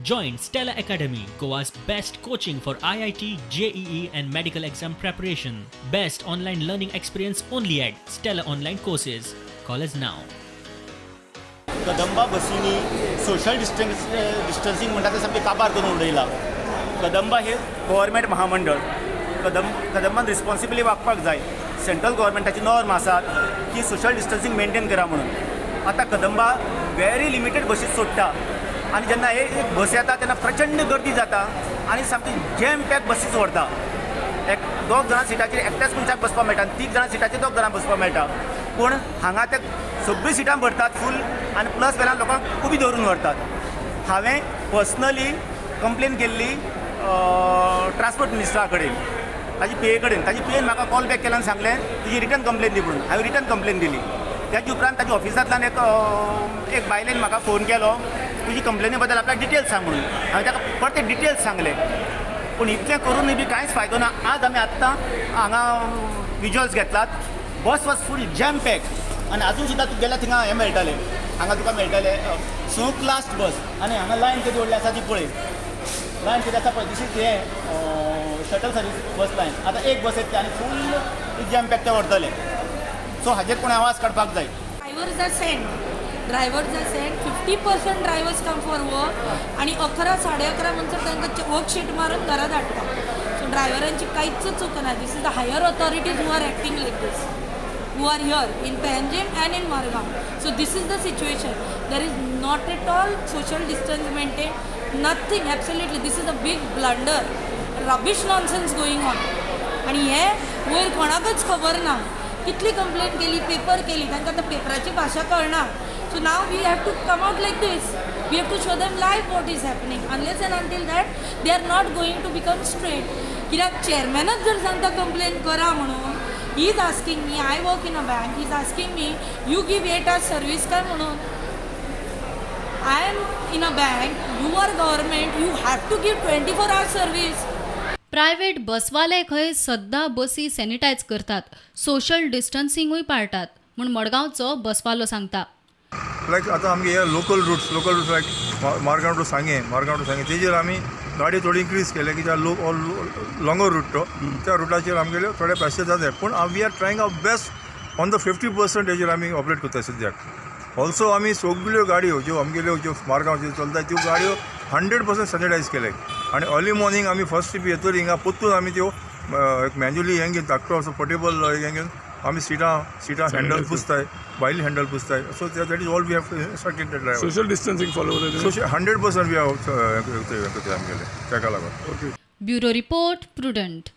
Join Stella Academy, Goa's best coaching for IIT, JEE, and medical exam preparation. Best online learning experience only at Stella Online Courses. Call us now. Kadamba बसींनी social distancing म्हणटा तें सामकें काबार करून उडयलां. कदंबा हे government महामंडळ. कदंबान responsibly वागपाक जाय. सेंट्रल गव्हर्मेंटाची नॉर्म आसात की सोशल डिस्टन्सिंग मेंटेन करा म्हणून. आतां कदंबा वेरी लिमिटेड बसीस सोडटा आनी जेन्ना एक एक बस येता तेन्ना प्रचंड गर्दी जाता आनी सामकी जॅम पॅक बसीस व्हरता. एक दोग जाणां सिटाचेर एकट्याच मनशाक बसपाक मेळटा आनी तीग जाणां सिटाचेर दोग जाणां बसपाक मेळटा, पूण हांगा ते सगळीं सिटां भरतात फूल आनी प्लस वेल्यान लोकांक उबी दवरून व्हरतात. हांवें पर्सनली कंप्लेन केल्ली ट्रान्सपोर्ट मिनिस्टरा कडेन, ताजी पीए कडेन. ताजी पीएन म्हाका कॉल बॅक केला आनी सांगलें, तुजी रिटर्न कंप्लेन दी म्हणून. हांवें रिटर्न कंप्लेन दिली. त्याच्या उपरांत ताच्या ऑफिसांतल्यान एक बायलेन म्हाका फोन केलो, तुजी कंप्लेनी बद्दल आपल्याक डिटेल्स सांग म्हणून. हांवें ताका परते डिटेल्स सांगले, पूण इतलें करूनय बी कांयच फायदो ना. आज आमी आत्तां हांगा विज्युअल्स घेतलात. Bus was full jam pack आनी आजून सुद्दां तुका गेल्यार थिंगा हें मेळटलें, हांगा तुका मेळटलें 6क लास्ट बस आनी हांगा लायन केदी व्हडली आसा ती पळय. लायन कितें आसा पळय. This is हें शटल सर्वीस बस लायन. आतां एक बस येतली आनी फूल जॅम पॅक ते व्हरतले. सो हाजेर कोणें आवाज काडपाक जाय. Drivers are sent. Drivers are sent. 50% drivers come for work आणि 11, 11:30 म्हणसर तांकां वर्कशीट मारून घरा धाडटा. सो ड्रायव्हरांची कांयच चूक ना. This is the higher authorities who are acting like this, who are here in Panjim and in Margao. So this is the situation. There is not at all social distance maintained, nothing, absolutely. This is a big blunder, rubbish, nonsense going on. आणि हे वयर कोणाकच खबर ना. कितली complain केली, paper केली, तांकां आतां पेपराची भाशा कळना. So now we have to come out like this. We have to show them live what is happening. Unless and until that, they are not going to become straight. कित्याक चेअरमॅनच जर सांगता complain करा म्हणून, he is asking me, I work in a bank, he is asking me, you give 8 hours service काय म्हणून. I am in a bank, you are government, you have to give 24 hours service. Private बसवाले खंय सद्दां बसी sanitise करतात, social डिस्टन्सिंगूय पाळटात म्हूण मडगांवचो बसवालो सांगता. लायक आतां आमगे हे local routes like Margao to Sanguem, Margao to Sanguem, तेजेर आमी गाडी थोडी इन्क्रीज केले कित्याक लोक लॉंगर रूट तो. त्या रुटाचेर आमगेले थोडे पॅसेंजर जाता, पूण we are trying our best on the 50% हेजेर आमी ऑपरेट करता सद्याक. ऑल्सो आमी सगल्यो गाडयो ज्यो आमगेल्यो ज्यो मारगांवच्यो चलता त्यो गाडयो 100% सॅनिटायज केले आनी अर्ली मॉर्निंग आमी फर्स्ट ट्रीप येतरी हिंगा परतून आमी त्यो एक मॅन्युअली हें घेवन, धाकटो असो पोर्टेबल हें घेवन आमी सिटां हँडल पुसताय, भायली handle पुसताय. So that is all we have instructed the driver. Social distancing follow करता? So 100% we have आमगेले ताका लागून. ओके. Bureau report, prudent.